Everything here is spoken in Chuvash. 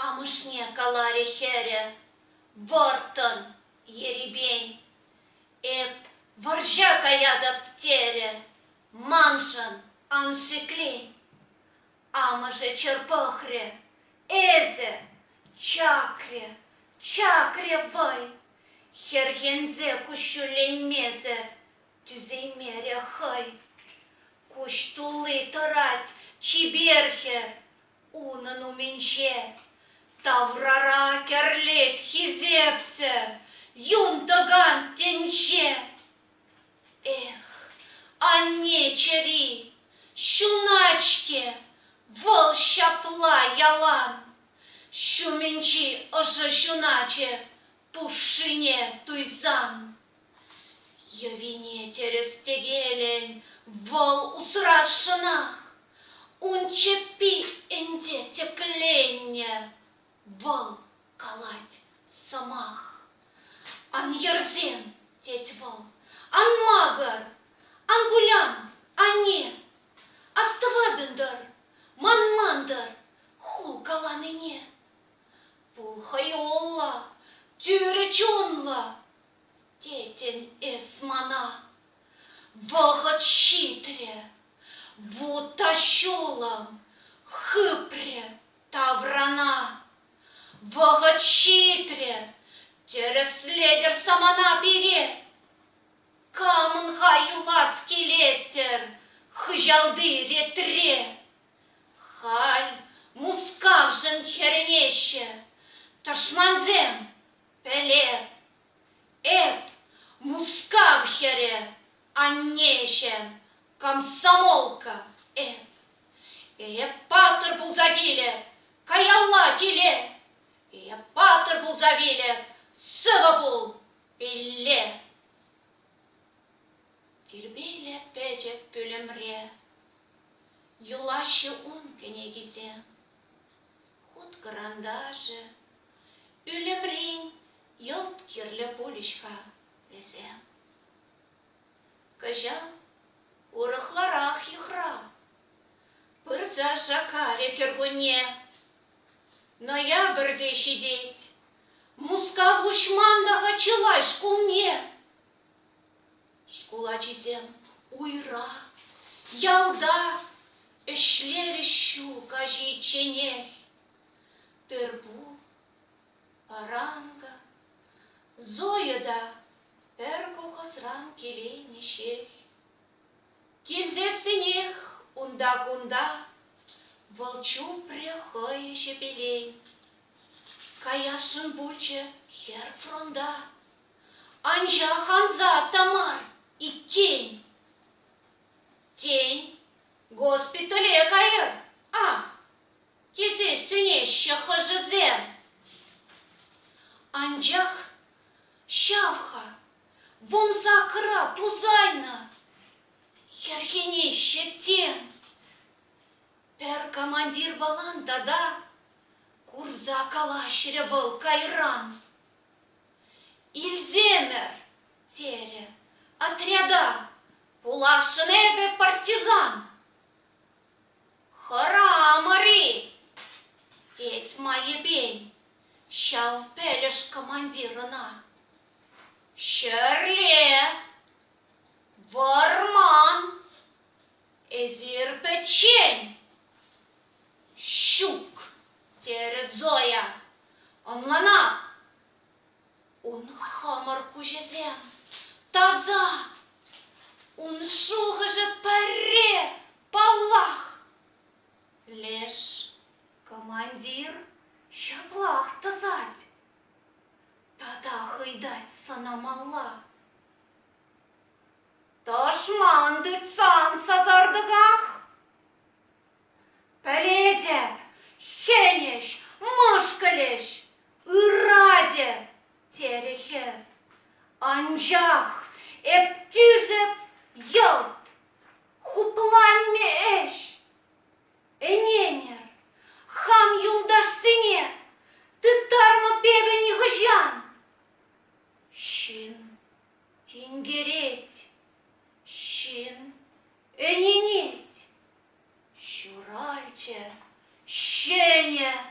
Амӑшне каларӗ хӗрӗ вӑрттӑн, ерипен. Эп вӑрҫа каятӑп терӗ, маншӑн ан шиклен. Амӑшӗ чӗр пӑхрӗ, эсӗ чакрӗ, чакрӗ вӑй. Хӗрхенсе куҫҫульленмесӗр тӳсеймерӗ хӑй. Куҫ тулли тӑрать чипер хӗр унӑн умӗнче. Таврара кӗрлет хисепсӗр юн тӑкан тӗнче. Эх, анне чӗри, ҫунать-ҫке вӑл ҫапла ялан. Ҫумӗнчи ӑшӑ ҫуначӗ пушшине туйсан. Йӑвине тӗрӗс-тӗкелӗн вӑл усрасшӑнах. Ун чӗппи ӗнтӗ тӗкленнӗ, вӑл калать сӑмах. Ан йӗрсем, тет вӑл, ан макӑр, ан кулян, анне. Астӑватӑн-тӑр, манман-тӑр ху каланине. Пул хӑюллӑ, тӳрӗ чунлӑ, тетӗн эс мана. Вӑхӑт ҫитрӗ, вут та ҫулӑм хыпрӗ таврана. Вӑхӑт ҫитрӗ, тӗрӗслетӗр самана пире. Камӑн-ха юлас килет-тӗр хыҫалти ретре? Халь Мускавшӑн хӗрӗнеҫҫӗ тӑшмансем, пӗлеп. Эп Мускав хӗрӗ, аннеҫӗм, комсомолка эп. Эп паттӑр пулса килӗп, каялла киле. Эп паттӑр пулса вилӗп, сывӑ пул, пилле. Тирпейлӗ пӗчӗк пӳлӗмре юлаҫҫӗ ун кӗнекисем. Хут кӑранташӗ, ӳлӗмрен йӑлт кирлӗ пулӗҫ-ха вӗсем. Кӑҫал урӑхларах йыхрав. Пырса шаккарӗ кӗркунне. Ноябрь те ҫитет. Мускав уҫман та-ха чылай шкулне. Шкул ачисем уйра, ялта ӗҫлерӗҫ ҫу каҫичченех. Тыр-пул, паранкӑ, Зоя та пӗр колхозран килейнӗ ҫеҫ. Килсессӗнех унта-кунта вӑл чупрӗ хӑй ӗҫӗпелен. Каясшӑн пулчӗ хӗр фронта. Анчах ансат та мар иккен. Тен, госпитале кайӑр, а? тесе сӗнеҫҫӗ хӑшӗсем. Анчах ҫав-ха вунсаккӑра пусайнӑ, хӗрхенеҫҫӗ тем. Пӗр командирпалан тата курса калаҫрӗ вӑл кайран. Илсемӗр, терӗ, отряда, пуласшӑн эпӗ партизан. Хӑрамӑр-и? тет майӗпен ҫав пӗлӗш командир ӑна. Ҫӗрле, вӑрман, эсир пӗччен. Ҫук, терӗ Зоя, ӑнланап. Ун хӑмӑр куҫӗсем таса, ун шухӑшӗ пӗрре, паллах. Леш командир ҫаплах тӑсать, татах ыйтать сӑнамалла. Тӑшман тытсан сасартӑках Пӗлетӗп, хӗнӗҫ, мӑшкӑлӗҫ, ыратӗ, терӗ хӗр. Анчах эп тӳсӗп йӑлт, хупланмӗ ӗҫ. Ӗненӗр, хам юлташсене тыттармӑп эпӗ нихӑҫан. Ҫын тинкерет, ҫын ӗненет. Ҫуралчӗ ҫӗнӗ.